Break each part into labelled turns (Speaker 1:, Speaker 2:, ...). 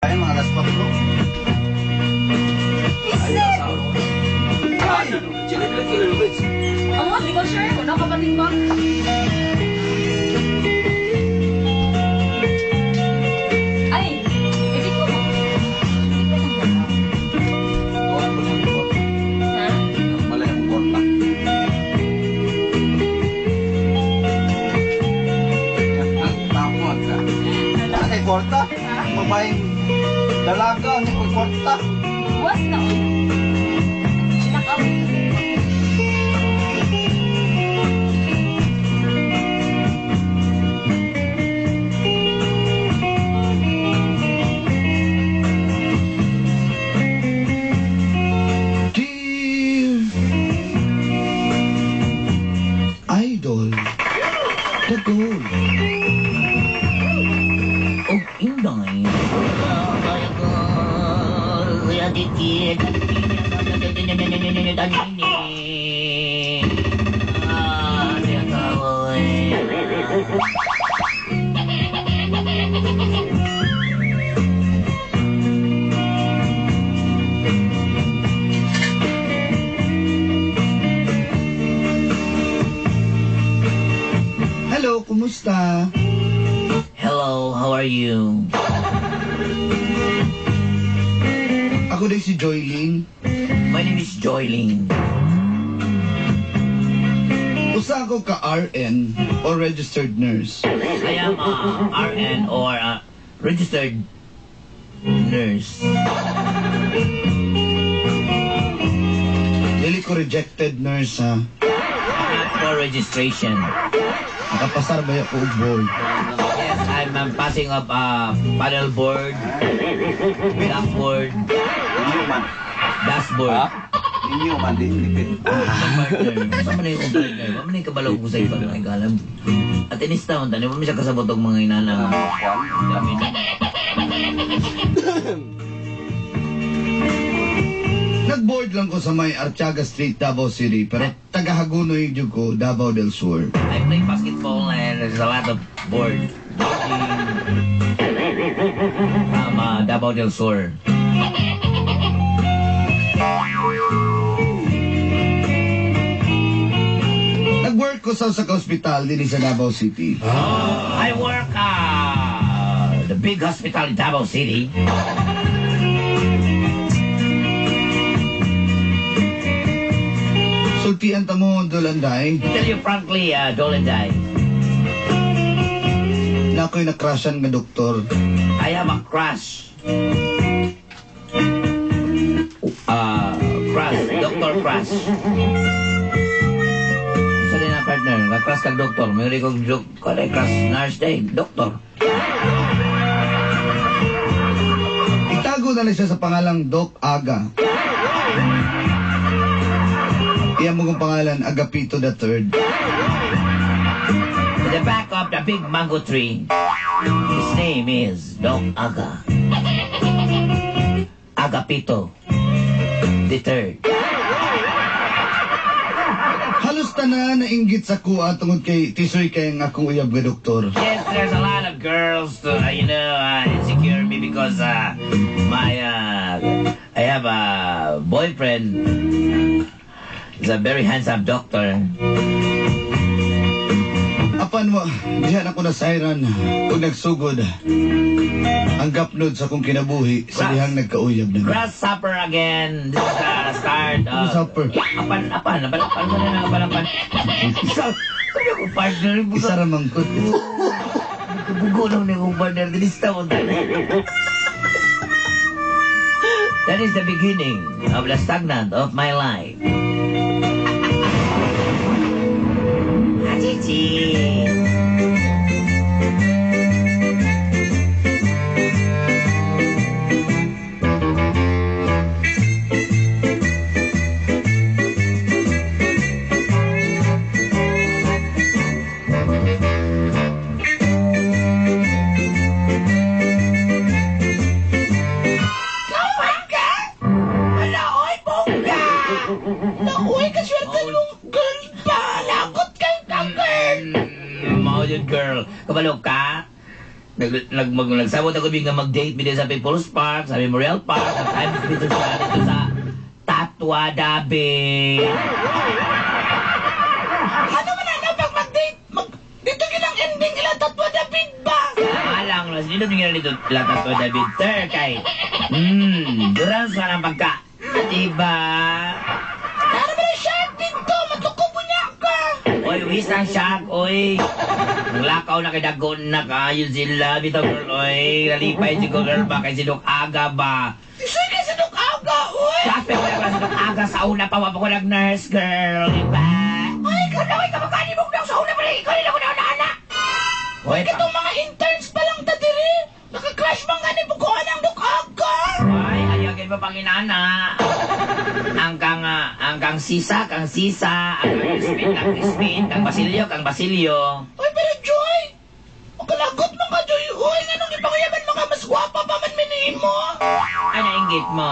Speaker 1: Ay, mga alas 4.
Speaker 2: Isip! Ang mga di ko sure. Wala ka pa ba? Ay, hindi ko. Hindi ko nang Ha?
Speaker 1: Malay akong kwarta. Takot ka. Ano kay kwarta? Babaeng dalaga, ano kay kwarta?
Speaker 2: Buwas na uy. Sinakaw.
Speaker 3: Dear Idol, the goal.
Speaker 4: Og inday.
Speaker 3: Hello, kumusta?
Speaker 4: Hello, how are you?
Speaker 3: Ako din si Joylene.
Speaker 4: My name is Joylene.
Speaker 3: Usa ako ka RN o registered nurse.
Speaker 4: I am a RN or a registered nurse.
Speaker 3: Dili ko rejected nurse ha.
Speaker 4: Not for registration.
Speaker 3: Nakapasar ba ako og board?
Speaker 4: Yes, I'm passing up a paddle board, blackboard,
Speaker 1: Inyo man.
Speaker 4: dashboard.
Speaker 1: Ha? Inyo man, di lipit.
Speaker 4: Partner. Sa man yung partner? Wa man yung kabalaw ko sa ibang mga igalam. At inista man tani, wa man siya kasabot og mga inana. Dami na.
Speaker 3: Nag-board lang ko sa may Artiaga Street, Davao City, pero taga Hagunoy jud ko, Davao del Sur.
Speaker 4: I play basketball and there's a lot of board. Boarding. From Davao del Sur.
Speaker 3: Nag-work ko sa usa ka ospital dinhi sa Davao City.
Speaker 4: I work the big hospital in Davao City.
Speaker 3: Sultian ta mo, Dolanday,
Speaker 4: To tell you frankly, Dolanday,
Speaker 3: na ako'y nakrasyan nga doktor.
Speaker 4: I have a crush. Crush, Doctor Crush. Sa din na partner, ka-crush kag doktor. May rin kong joke, kada crush nurse day, doktor.
Speaker 3: Itago na lang siya sa pangalang Doc Aga. Iya mo kong pangalan, Agapito the Third.
Speaker 4: In the back of the big mango tree, his name is Doc Aga. Agapito the third.
Speaker 3: Halos tanan nainggit sa kuha tungod kay tisoy kay ang akong uyab nga doktor.
Speaker 4: Yes, there's a lot of girls, insecure me because my I have a boyfriend. He's a very handsome doctor.
Speaker 3: Apan mo, diyan ako nasayran ug nagsugod. Ang gapnod sa akong kinabuhi sa dihang nagkauyab na.
Speaker 4: Grasshopper again. This is the start of...
Speaker 3: Grasshopper.
Speaker 4: Apan, apan, apan, apan, apan, apan, apan. Isa, sabi ko, partner.
Speaker 3: Isa ra mangkot.
Speaker 4: Bugo lang ni kong partner. Dilista mo tayo. That is the beginning of the stagnant of my life. Achichi.
Speaker 5: Alaoy, bongga! Nakuha ka swerte mong girl pa! Lagot kay ka, girl!
Speaker 4: Nagsabot ako nga mag-date mi sa People's Park, sa Memorial Park, at times dito sa Tatwa Dabi.
Speaker 5: Ano man na pag mag-date? Dito ginang ending ila Tatwa David ba?
Speaker 4: Alang, mas dito ginang dito ila Tatwa David ter kay. Duran sa nang pagka. Diba?
Speaker 5: Ano ba na shark dito? Matukubo niya ka.
Speaker 4: Oy, wis ang shark, oy. Naglakaw na kay dagon na kayo sila. Bitaw girl, oy. Nalipay si girl ba kay si Dok Aga ba?
Speaker 5: Sige si Dok Aga, oy.
Speaker 4: Suspect ko na si Dok Aga sa una pa, wala ko nag-nurse girl, diba?
Speaker 5: Ay, ikaw na, oy, kamukha ni mong sa una pa rin. Ikaw rin ako na una,
Speaker 4: Oy,
Speaker 5: katong mga interns pa lang ta diri. Naka-crush man gani bukuan ang Dok Aga.
Speaker 4: Ay, ayagin mo panginana. Ang kang sisa, kang sisa, ang kang crispin, kang crispin, kang basilyo, kang basilyo.
Speaker 5: Oy, pero Joy, makalagot man ka, Joy. Uy, nganong ipanguyaban mo ka, mas gwapa pa man minimo.
Speaker 4: Ay, nainggit mo.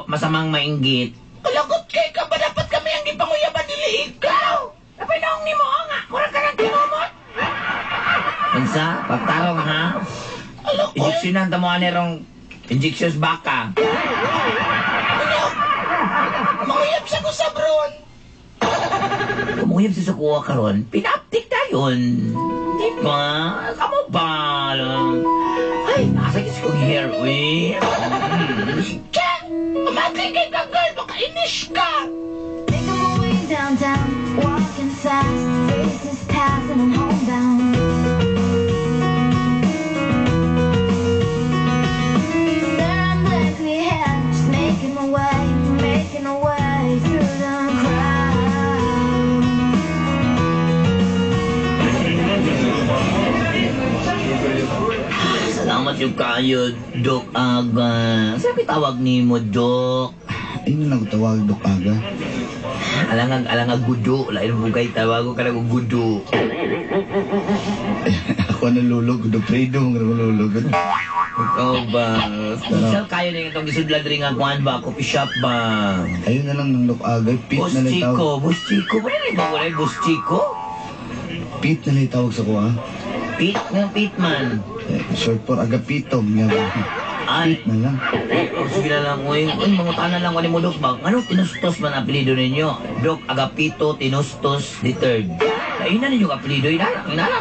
Speaker 4: Masamang mainggit.
Speaker 5: Kalagot kay ka ba dapat kami ang gipanguyaban dili ikaw? Napinong ni mo nga, murag ka ng kinumot.
Speaker 4: Unsa? Pagtarong ha?
Speaker 5: Alok, oy.
Speaker 4: Injeksyonan ta mo ani rong injections baka.
Speaker 5: Manguyab siya ko sa bron.
Speaker 4: Kumuyab si Sukuha karon, pinaptik tayon. Di ba? Kamo ba? Ay, nasa kis kong hair, uy.
Speaker 5: Che! Umatli kay ka, girl! Baka inis ka!
Speaker 6: Making my way downtown, walking fast, faces pass and I'm homebound. Staring blankly ahead, just making my way through the crowd.
Speaker 4: Salamat yung kayo, Dok Aga. Saan tawag ni mo, Dok?
Speaker 3: Ayun na lang tawag, Dok Aga.
Speaker 4: Alangag gudo. Lain mo kay tawag ko ka gudo.
Speaker 3: Ako na lulog, Gudo Fredo, ang lulog.
Speaker 4: Ikaw ba? Saan kayo na itong gisudlan rin nga kuan ba? Coffee shop ba?
Speaker 3: Ayun na lang ng Dok Aga. Pete
Speaker 4: Boss
Speaker 3: na lang
Speaker 4: Chico,
Speaker 3: tawag.
Speaker 4: Boss Chico. Wala rin ba wala Boss Chico?
Speaker 3: Pete na lang tawag sa ko, ha?
Speaker 4: Pete nga Pete man.
Speaker 3: Eh, short for Agapito. Nga ba?
Speaker 4: Ay,
Speaker 3: Pete na lang.
Speaker 4: oh, sige na lang, uy. Uy, mangutana lang ko ni mo, Dok. Ba? Ano Tinustos man ang apelido ninyo? Dok Agapito Tinustos the Third. Ay, ina ninyo ang apelido. Ina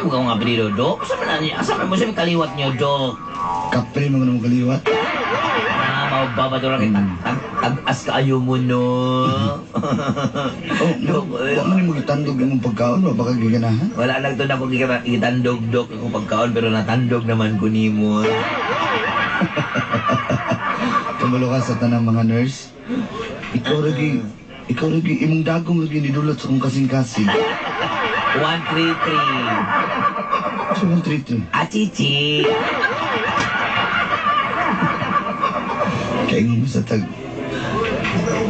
Speaker 4: mo ang apelido, Dok. Asa man na asa man mo sa kaliwat niyo, Dok?
Speaker 3: Kapre mga namang kaliwat.
Speaker 4: Ah, mababa doon kita. Tag-as kaayo mo, no?
Speaker 3: Oh,
Speaker 4: Dok, eh.
Speaker 3: wa man mo gitandog imong pagkaon, wa ba ka giganahan?
Speaker 4: Wala lang to na akong gitandog, Dok, akong pagkaon, pero natandog naman ko nimo.
Speaker 3: Kabalo ka sa tanang mga nurse. Ikaw ragi imong dagom ragi nidulot sa akong kasing-kasing.
Speaker 4: 133.
Speaker 3: So, 133.
Speaker 4: Achichi.
Speaker 3: Kaya mo sa tag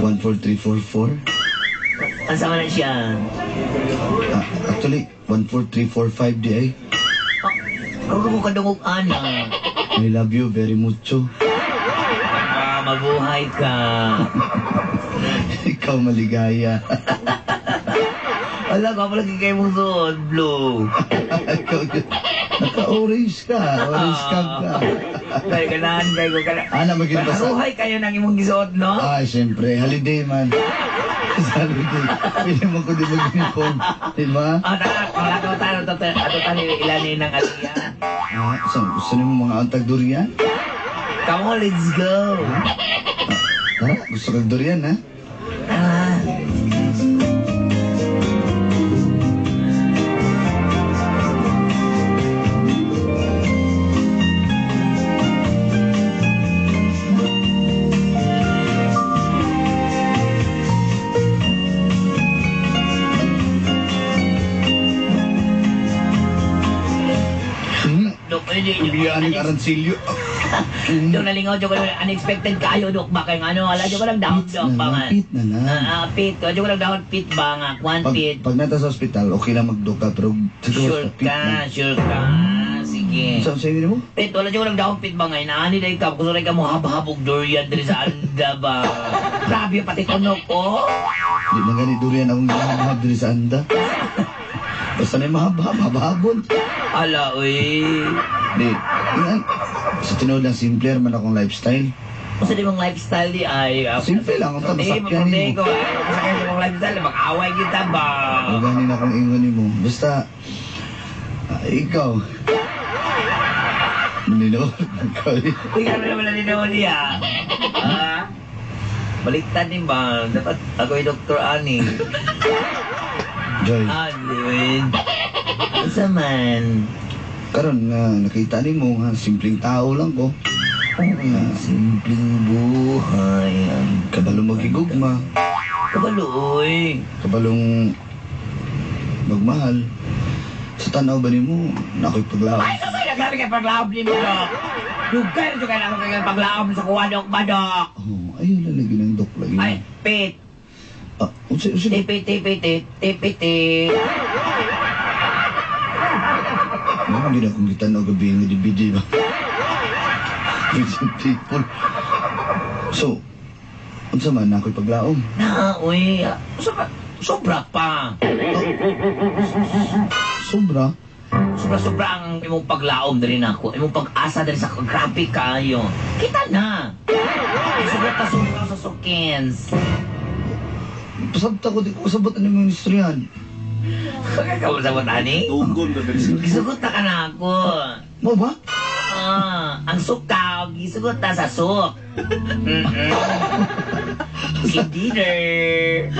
Speaker 3: 14344.
Speaker 4: Ang sama na siya.
Speaker 3: Ah, actually, 14345 di ay.
Speaker 4: Ako ko kadungog ana.
Speaker 3: I love you very mucho.
Speaker 4: Ah, mabuhay ka.
Speaker 3: Ikaw maligaya.
Speaker 4: Wala ka pala kay mong suot, blue.
Speaker 3: Ikaw yun. Naka-orange ka. Orange cap ka.
Speaker 4: Kay kanahan kay ko kana.
Speaker 3: Ana, maging basa.
Speaker 4: Maruhay kayo ng imong gisuot, no?
Speaker 3: Ay, siyempre. Holiday man. Sa holiday. Pwede mo ko di mag-uniform. Diba?
Speaker 4: Ah, tara, wala ka tayo ato ato tani ilani ng aliya.
Speaker 3: Ah, so, gusto niyo mga antag durian?
Speaker 4: Come on, let's go.
Speaker 3: Tara, gusto kag durian, ha?
Speaker 4: Ah. Dok, hindi.
Speaker 3: Biyaan ng aransilyo.
Speaker 4: Dok, nalingaw, dok, unexpected kayo, Dok, ba? Kaya ano, ala, dok, lang dahon,
Speaker 3: Pit
Speaker 4: Dok,
Speaker 3: na
Speaker 4: ba
Speaker 3: lang,
Speaker 4: nga?
Speaker 3: pit na lang.
Speaker 4: Ah, pit. Dok, lang dahon, pit ba nga? One
Speaker 3: Pag,
Speaker 4: pit.
Speaker 3: pag nata sa ospital, okay lang magduka, pero
Speaker 4: Sure
Speaker 3: sa pit
Speaker 4: ka,
Speaker 3: na.
Speaker 4: sure ka. Sige.
Speaker 3: Saan sa inyo mo?
Speaker 4: Pit, wala dyan lang dahon pit ba nga? Inaani dahil ka. Gusto rin ka mo habhabog durian diri sa anda ba? Grabe pati tunok, oh.
Speaker 3: Di man gani durian akong ginahabhab diri sa anda. Basta na mahabhab, habhabon.
Speaker 4: Ala, uy.
Speaker 3: Di, Ingan, sa tinuod lang, simpler man akong lifestyle.
Speaker 4: Unsa di mong lifestyle di ay?
Speaker 3: Simple lang, ang masakyan
Speaker 4: nimo.
Speaker 3: nimo.
Speaker 4: Ko, masakyan sa mong lifestyle, mag-away kita ba?
Speaker 3: O ganin akong ingon nimo. Basta, ikaw. Ninood ka.
Speaker 4: Uy, ano naman na ninood niya? Ah? Baliktad ni ba? Dapat ako'y Dr. Ani.
Speaker 3: Joy,
Speaker 4: Ah, Lewin. Unsa man?
Speaker 3: karon nga nakita nimo nga simpleng tao lang ko.
Speaker 4: Simpleng buhay ang
Speaker 3: Kabalo magigugma,
Speaker 4: kabalo, oy.
Speaker 3: kabalong magmahal. Sa tanaw ba nimo, na ako'y paglaom.
Speaker 4: Ay, sabay na grabe kay paglaob ni mo, Dok. Dugay na kay ako kay paglaob sa kuha, Dok, ba, Dok?
Speaker 3: Oh, ayun lang lagi ng dok lagi.
Speaker 4: Ay, pit.
Speaker 3: Ah, unsa unsa
Speaker 4: Tipi, tipi, tipi, tipi, tipi.
Speaker 3: Ano gid akong gitan-aw gabi nga DVD ba? With people. So, unsa man na ako'y paglaom?
Speaker 4: Na, uy. Sobra, sobra pa.
Speaker 3: Sobra.
Speaker 4: Sobra-sobra ang imong paglaom diri nako, imong pag-asa diri sa grabe kaayo. Kita na. Sobra ta sobra sa sukins.
Speaker 3: Pasabta ko, di ko kasabot ano yung istoryahan.
Speaker 4: Kagkabot ani?
Speaker 1: Tunggon ka dali.
Speaker 4: Gisugot na ka na ako.
Speaker 3: Mo ba?
Speaker 4: Ah, ang sukaw, gisugot na sa suk. Mm-mm. Dinner.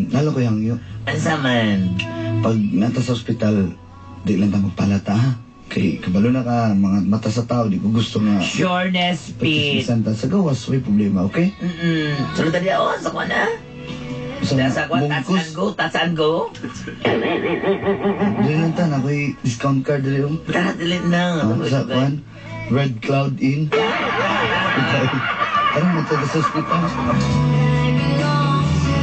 Speaker 3: Lalo ko yung iyo.
Speaker 4: Ansa man?
Speaker 3: Pag nata sa ospital, di lang ta magpalata ha. Kay kabalo na ka, mga mata sa tao, di ko gusto nga.
Speaker 4: Sureness, Pete.
Speaker 3: Pagkismisan ta sa gawas, may problema, okay?
Speaker 4: Mm-mm. Sunod na diya, oh, sa kuwan na.
Speaker 3: Sa
Speaker 4: Sa kuwan, touch and
Speaker 3: mungkos,
Speaker 4: go, touch and go.
Speaker 3: dili lang ta, ako'y discount card dili oh.
Speaker 4: Tara, dili na.
Speaker 3: Ah, sa kuwan, Red Cloud Inn. Tara, magta sa ospital.
Speaker 6: I belong to.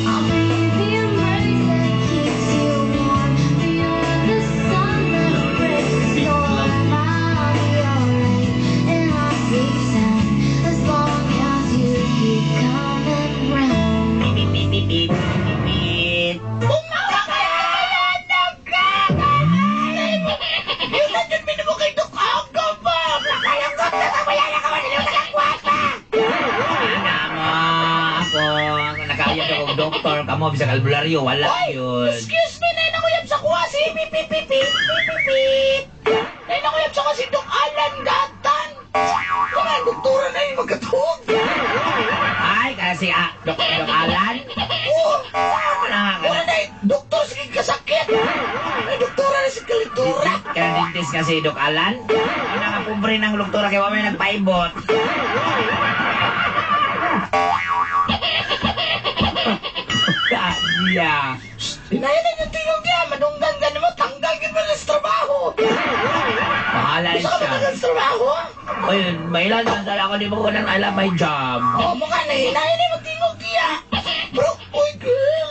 Speaker 6: I'll be the embrace that keeps you warm. Beyond the sun that breaks the storm. I'll be alright and I'll sleep sound as long as you keep coming round.
Speaker 4: Beep, beep, beep, beep, beep, beep.
Speaker 5: Bumawa ka Yun na dyan minimo kay Dok Aga ba? Nakalanggot na ka, wala na ka, wala na ka kwarta.
Speaker 4: Ana mo, ako, nakayab ako doktor, kamo, bisag albularyo, wala yun.
Speaker 5: Excuse me, nay nakuyab sa kuha si pip pip pip pip pip pip. Nay nakuyab sa kuha si Dok Alan Gatan. Mga doktora na yung magkatuog.
Speaker 4: Ay, kasi ah, Dok Alan.
Speaker 5: Oo,
Speaker 4: Saan na?
Speaker 5: wala na doktor sige kasakit. Ay, doktora na si Kalitura.
Speaker 4: Kaya dentist kasi Dok Alan. Wala nga pobre ng doktora kaya wala may nagpaibot. Yeah.
Speaker 5: Inayan na yung tingog niya, madunggan ka naman, tanggal ka naman sa trabaho.
Speaker 4: Bahala
Speaker 5: Gusto ka
Speaker 4: siya.
Speaker 5: matanggal sa trabaho?
Speaker 4: Oy, mailan lang dala ako di mo ko nang alam my job.
Speaker 5: Oo, mukha na hinahin na magtingog niya. Bro, uy girl,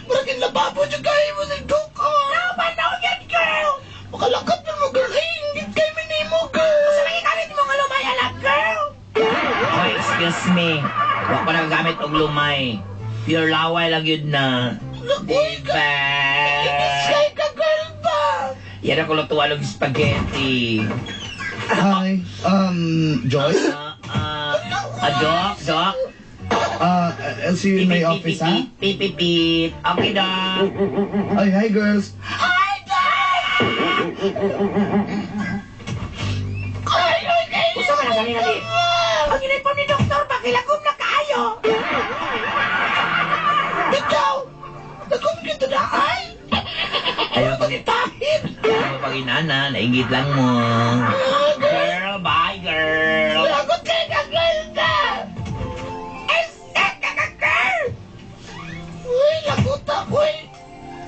Speaker 5: maraming lababo dyan kayo mo sa dok. Laban na yan, girl. Makalakat mo mo, girl. Ay, ingit kayo mo, girl. Sa lagi kalit mo nga lumay, anak, girl.
Speaker 4: Oy, excuse me. Wa ko nagagamit og lumay. Pure laway lang yun na.
Speaker 5: Uy,
Speaker 4: Diba?
Speaker 5: Inis ka, girl ba?
Speaker 4: Yan ako lutuan og spaghetti.
Speaker 3: Hi, Joy?
Speaker 4: Dok, Dok.
Speaker 3: I'll see you in my office, ha?
Speaker 4: Pip, pip, pip. Okay, Dok.
Speaker 3: Ay, hi, girls.
Speaker 5: Hi, Dad! Ay, ay, ay,
Speaker 4: Usa man ang ganina di.
Speaker 5: Ang inipon ni Doktor, pakilagom na kaayo. Ikaw, lagom kita na ay.
Speaker 4: Ayaw pag
Speaker 5: Tahit.
Speaker 4: ayaw pag inana, nainggit lang mo. Girl, bye, girl.
Speaker 5: Lagot kayo ka, girl ka. Ay, seka ka, girl. Uy, lagot ako eh.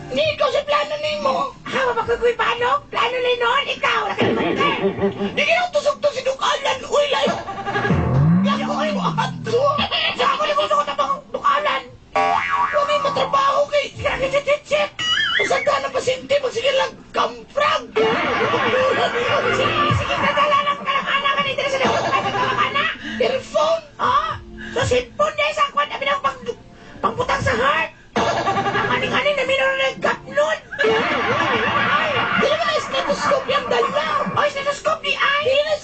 Speaker 5: Ni ikaw sa plano nimo.
Speaker 4: Hawa ba kagoy paano? Plano ni noon, ikaw.
Speaker 5: Di ka nang tusok-tusok si Dukalan. Uy, layo. Lagot mo ato.
Speaker 4: Sa ako ni gusto ko tapang dukalan.
Speaker 5: Huwag may matrabaho kay Chit-chit-chit. Masagana ng pasyente, magsige lang kamprag.
Speaker 4: Sige, sige, dadala lang ka ng anak ka dito sa likod. Ay, ka na.
Speaker 5: Earphone.
Speaker 4: Ah, so cellphone niya sa kwan, abi ng pang pangputang sa heart. Ang aning-aning na minor na gapnon. Ay,
Speaker 5: Dili ba na stethoscope yung dala?
Speaker 4: oy, stethoscope ni ay.
Speaker 5: Dili na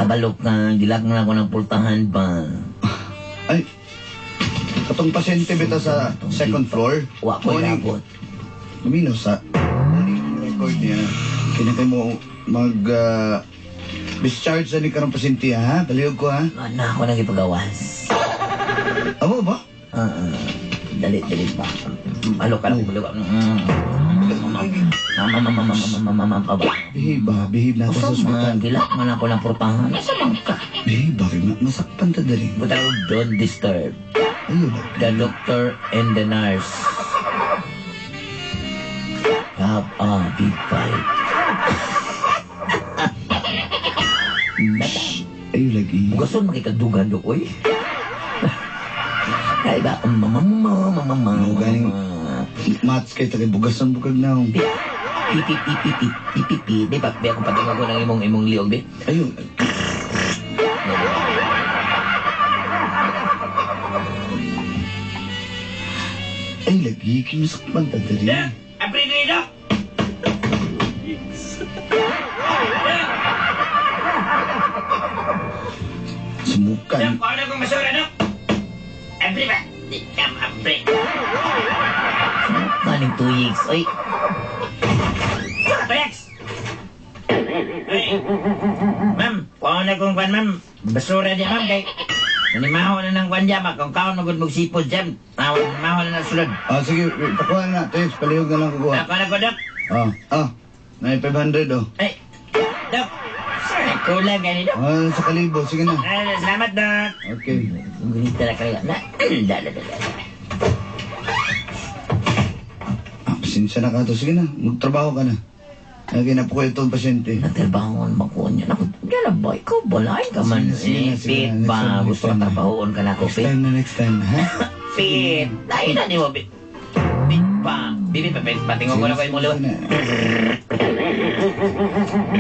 Speaker 4: Kabalo ka, gilak na ako ng pultahan ba.
Speaker 3: Ay, katong pasyente bitaw sa second floor.
Speaker 4: Wa ko
Speaker 3: Morning.
Speaker 4: inabot.
Speaker 3: Lumino sa morning record niya. Kinakay mo mag discharge sa ni karong pasyente ha. Palihog ko ha.
Speaker 4: Na ako nang ipagawas.
Speaker 3: Amo ba?
Speaker 4: Ah, dali, dali pa. Alo ka lang, balo ka.
Speaker 3: Behave ba? Behave na ako sa ospital.
Speaker 4: Gilak man ako ng pultahan. Asa man ka?
Speaker 3: Behave ba? Kay masakpan ta dali.
Speaker 4: Butang don't disturb.
Speaker 3: Ayun.
Speaker 4: The doctor and the nurse have a big fight.
Speaker 3: Ayun lagi.
Speaker 4: Bugason makikadugan do, oy. Ay ba, mama, mama, mama, mama.
Speaker 3: Ano galing maths kay tagay bugason bukag na.
Speaker 4: Pi, pi, pi, pi, pi, pi, pi, pi. Di ba, di ako patingog ko ng imong liog, di.
Speaker 3: Ayun. Ay lagi, kimasakpan ta dali.
Speaker 4: Abri dito!
Speaker 3: Sumukan.
Speaker 4: Kung ano kong masura, no? Abri ba? Di ka abri. Sumukan yung tuyigs, oy. Tuyigs! Ay, ma'am, kung ano kong kwan, ma'am. Basura niya, ma'am, kay... Nanimaho na ng kwan dyan, ma'am. Kung kaon magod magsipod dyan, maho na ng sulod.
Speaker 3: Ah, sige, pakuha na. Tex, palihog na lang kukuha.
Speaker 4: Ako na ko, Dok.
Speaker 3: Ah, may 500 oh.
Speaker 4: Ay, Dok. Kulang gani, Dok.
Speaker 3: Ah, sa kalibo, sige na.
Speaker 4: Ah, salamat, Dok.
Speaker 3: Okay.
Speaker 4: Ang ganito na kayo. Na, da, da, da, da.
Speaker 3: Ah, pasensya na ka to. Sige na, magtrabaho ka na. Lagi na po ko itong pasyente.
Speaker 4: Nagtrabahoon ba ko niya? Naku, dyan ba? Ikaw ba? Lain ka man.
Speaker 3: Sige na,
Speaker 4: Eh,
Speaker 3: sige
Speaker 4: Pit
Speaker 3: na.
Speaker 4: ba?
Speaker 3: Next time,
Speaker 4: Gusto
Speaker 3: next
Speaker 4: ka
Speaker 3: time na.
Speaker 4: trabahoon ka na ako,
Speaker 3: Next
Speaker 4: Pit.
Speaker 3: time na, next time na, ha?
Speaker 4: Pit! Lain na ni mo, Pit. Pit pa. Bibi, pa, Pit. Patingon ko na ko imong liwa.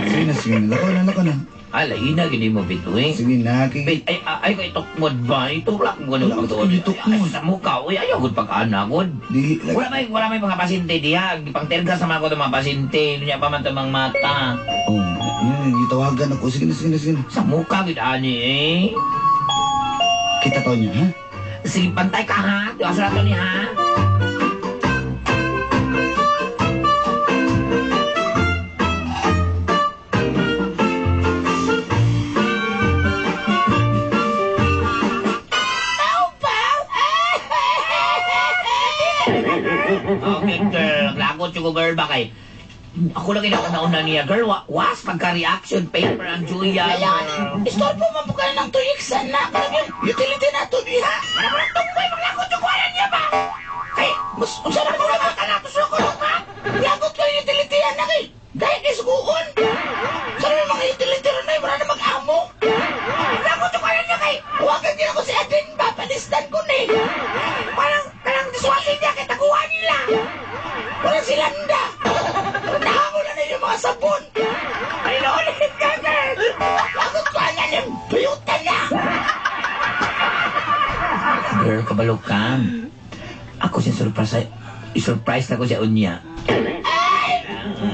Speaker 3: Sige na, sige na. Lako na, lako na.
Speaker 4: Ala, ina, gini mo, Pit, uy.
Speaker 3: Sige na, kay...
Speaker 4: Pit, ay, ay, ko itukmod ba? Itulak mo ganun
Speaker 3: Wala
Speaker 4: pagtuod.
Speaker 3: ko itukmod.
Speaker 4: Ay, sa mukha, uy, ayaw gud pag-ana, gud.
Speaker 3: Di,
Speaker 4: Wala may mga pasyente diha. Pangterga sa mga ko mga pasyente. Niya pa man ito mga mata.
Speaker 3: Oh, yun, gitawagan ako. Sige na, sige na, sige na.
Speaker 4: Sa mukha, gud ani, eh.
Speaker 3: Kita to niya, ha?
Speaker 4: Sige, pantay ka, ha? Asa na to ni, ha? Okay, girl. Lagot yung girl ba kay... Ako lang kinakanaon na niya, girl. Was pagka-reaction paper ang Julia.
Speaker 5: Kaya, istorbo man po ka na ng tuyiksan na. Karang yung utility na ito diha. Para mo lang tungkoy, maglagot yung kuwanan niya ba? Kay, mas, unsa na po naman ka na ito sa ha? Lagot ko yung utility yan na kay. Dahil kay suguon. Sa mga utility ron na wala na mag-amo. Lagot yung kuwanan niya kay. Huwagan niya ako si Adin, papanistan ko ni. Parang, parang diswasing niya kay taguan nila. Parang silanda. Nahango na na yung mga sabon. Ay, naulit ka, girl. Lagot ko na yung puyutan niya.
Speaker 4: Girl, kabalo ka. Ako siya surprise. I-surprise na ko siya unya.
Speaker 5: Ay!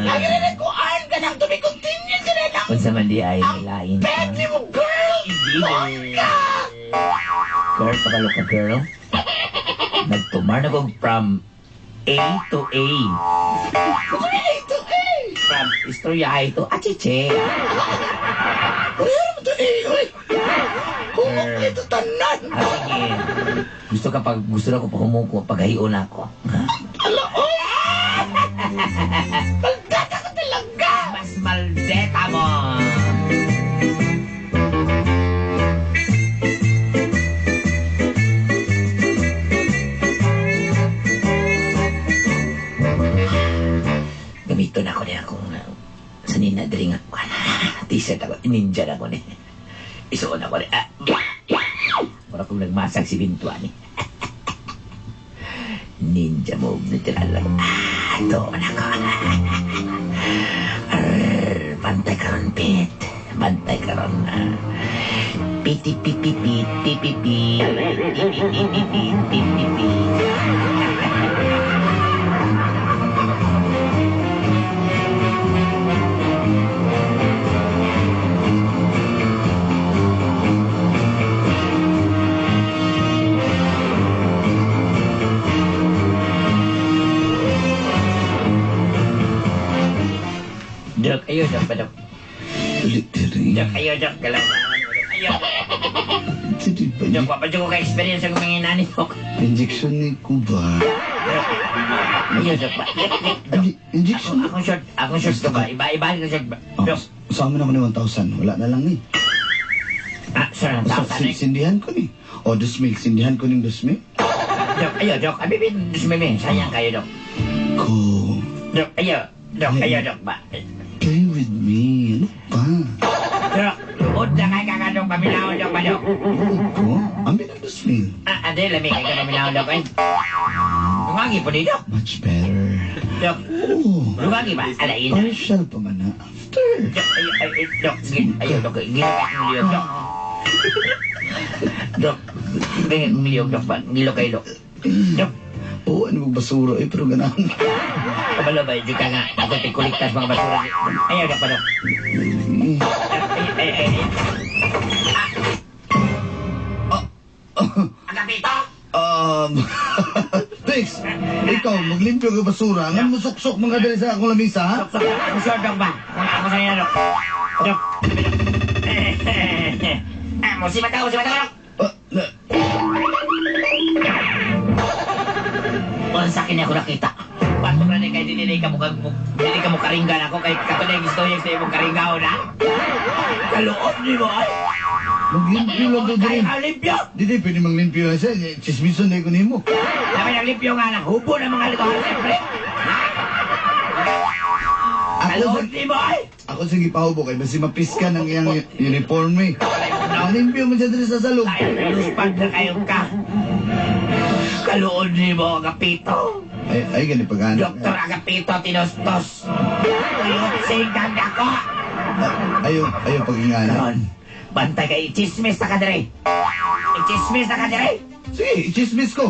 Speaker 5: Lagi rin nagkuhaan ka ng to be continued ka na ng
Speaker 4: Unsa man di ay may lain.
Speaker 5: bed ni mo, girl!
Speaker 4: Hindi.
Speaker 5: Ka!
Speaker 4: Girl, kabalo ka, girl. Nagtumar na ko from A to A.
Speaker 5: Ano na ito, eh?
Speaker 4: From istoryahay to achiche.
Speaker 5: Ano mo to, eh? Uy! Kumok ito tanan!
Speaker 4: Ah, sige. Gusto ka pag gusto na ko pa humuko, paghahion ako.
Speaker 5: Ala, oy! Maldata ka talaga!
Speaker 4: Mas maldeta mo! Gamito na ako niya akong sa nina diri nga t-shirt ako, ninja na ako ni. Isuon ako ni. Ah. Mura kong nagmasag si Bintuan ni. Ninja move natural lang. Ah, tuon ako. Arr, bantay karon, Pit. Bantay karon. Ah. Piti pi pi pi pi pi pi pi pi pi pi pi pi pi pi. Ayaw, Dok, ba, Dok?
Speaker 3: Dali, dali.
Speaker 4: Dok, ayaw, Dok. Galaw. Ayaw, Dok.
Speaker 3: Dali ba?
Speaker 4: Dok, wa pa jud ko ka-experience sa mga inani, Dok.
Speaker 3: Injection ni ko ba?
Speaker 4: Dok, ayaw, Dok. Ba? Dok,
Speaker 3: Injection?
Speaker 4: akong short to ba? Iba, ko short ba?
Speaker 3: Oh,
Speaker 4: Dok,
Speaker 3: sama na ko ni 1,000. Wala na lang ni.
Speaker 4: ah, sir, ang
Speaker 3: So,
Speaker 4: tao sana.
Speaker 3: sindihan ko ni. O, 2,000. Sindihan ko ning 2,000.
Speaker 4: Dok, ayaw, Dok. Abi, bi, sayang kayo, Dok.
Speaker 3: Ko,
Speaker 4: Dok, ayaw. Dok, ayaw, Dok ba?
Speaker 3: play with me. Ano ba?
Speaker 4: Dok, tuod na kay kakadong paminaw, Dok, ba, Dok?
Speaker 3: Ko, amin ang 2,000.
Speaker 4: Ah, ade, lami kay ka paminaw, Dok, eh. Lungagi po ni, Dok.
Speaker 3: Much better.
Speaker 4: Dok,
Speaker 3: Oh,
Speaker 4: lungagi ba? Alain na.
Speaker 3: partial pa man na. After.
Speaker 4: Dok, ayaw, ay, ay, Dok, ayaw, Dok, gila ka akong liyog, Dok. Dok, ganyan akong liyog, Dok, ba? Ngilo kay, Dok. Dok,
Speaker 3: Oo, ano magbasura eh, pero ganahan.
Speaker 4: kabalo ba, di ka nga, ako tikuliktas mga basura. Ayaw, Dok, ba, Dok? Ay, ay, ay, ay. Ah! Agapito!
Speaker 3: Tix, ikaw, maglimpyo ka basura. Ngan mo suksok mga dali sa akong lamisa, ha?
Speaker 4: Dok, dok, ako sure, Dok, ba? Ako sa'yo, Dok. Dok. Ah, musibat ka, Dok.
Speaker 3: Ah, na,
Speaker 4: Unsa kini ako nakita. Patok na ni kay dili ka mukha dili ka mukaringgan ako kay katunay istorya sa imong karingaw na. Kaluob nimo ay.
Speaker 3: maglimpyo lang to
Speaker 4: Kay
Speaker 3: dali.
Speaker 4: ka limpyo.
Speaker 3: Dili, pwede maglimpyo na siya. Chismison na ko nimo.
Speaker 4: Sabi ng limpyo nga na hubo ng mga litohan siyempre.
Speaker 3: Ako,
Speaker 4: Kaluob nimo ay.
Speaker 3: ako sige pahubo kay basi mapiska ng iyang uniforme. Maglimpyo man siya dali sa salog.
Speaker 4: Ay, luspad na kayo ka. Kaluob nimo Agapito.
Speaker 3: Ay, ay, gani pag-anak.
Speaker 4: Doktor Agapito tinostos. Tuyot singkang dako.
Speaker 3: Ayaw, ayaw pag-inganak.
Speaker 4: Karon, bantay kay chismis na ka dire. Chismis na ka dire.
Speaker 3: Sige, chismis ko.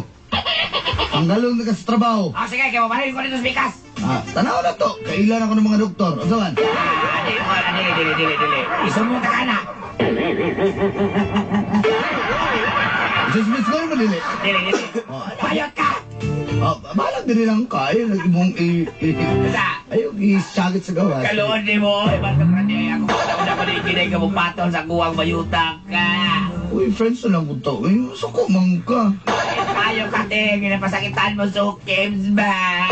Speaker 3: Ang galong na ka sa trabaho.
Speaker 4: O sige, kay mabalhin ko dito sa bikas.
Speaker 3: Ah, tanaw na to. Kailan ako ng mga doktor. Ano man?
Speaker 4: Ah, dili, oh, dili, dili, dili, dili. Isumo ka na.
Speaker 3: Chismis ko naman dili.
Speaker 4: Dili, dili. Payot ka.
Speaker 3: Ah, balag dili lang ka. Ayaw, imong
Speaker 4: Basta,
Speaker 3: ayaw, isagit sa gawas.
Speaker 4: kaluon ni mo. Ay, ba't ka ni ako? Una ko ni kinay ka mo patol sa kuwang mayutang ka.
Speaker 3: Uy, friends na lang ko to. Uy, suko man ka.
Speaker 4: Ay, tayo ka, te. Ginapasakitan mo, so, Kims ba?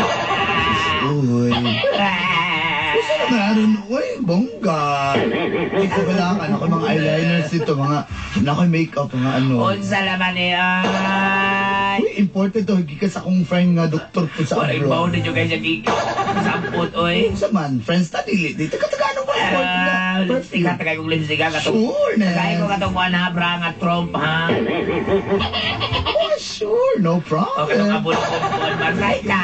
Speaker 3: Uy. Usa naman aron, uy, bongga. Hindi ko kailangan. Ako mga eyeliners dito, mga, ako makeup, mga ano.
Speaker 4: Unsa laman ni ay.
Speaker 3: Uy, important to. Gikas akong friend nga doktor po sa
Speaker 4: Wala ibaw
Speaker 3: abroad.
Speaker 4: na guys sa sampot, oy.
Speaker 3: Sa man, friends ta dili. Dito ka taga ano ba? Important na.
Speaker 4: Ah, lipstick ha, tagay kong lipstick ha. Katong,
Speaker 3: Sure na.
Speaker 4: tagay ko katong kuwan ha, bra nga tromp ha.
Speaker 3: Oh, sure. No
Speaker 4: O katong
Speaker 3: problem.
Speaker 4: abon-abon, bantay ka.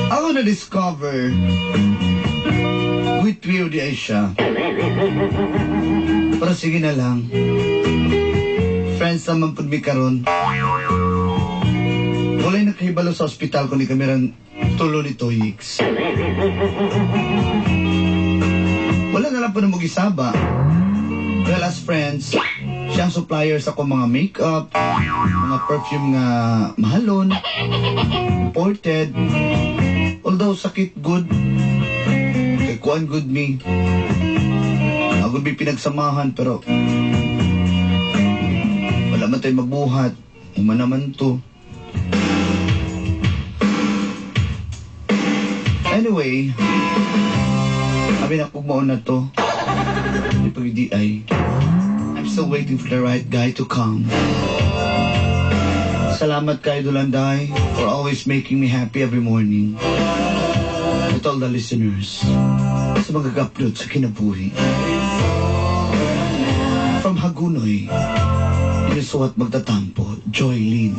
Speaker 3: Ako na-discover with Rio di ay siya. Pero sige na lang. Friends naman pud mi karon. Wala'y nakahibalo sa ospital kundi kami rang tulo ni Toyix. Wala na lang po na mag-isaba. Well, as friends, siya ang supplier sa akong mga makeup, mga perfume nga mahalon, imported. Although sakit good, kay kuan good me. Ako may pinagsamahan pero wala man tayo mabuhat. Uma naman to. Anyway, sabi na kung mauna to. Hindi pag di ay. I'm still waiting for the right guy to come. Salamat kay Dulanday for always making me happy every morning. To all the listeners, sa mga upload sa kinabuhi. From Hagunoy, Inusuat Magtatampo, Joy Lynn.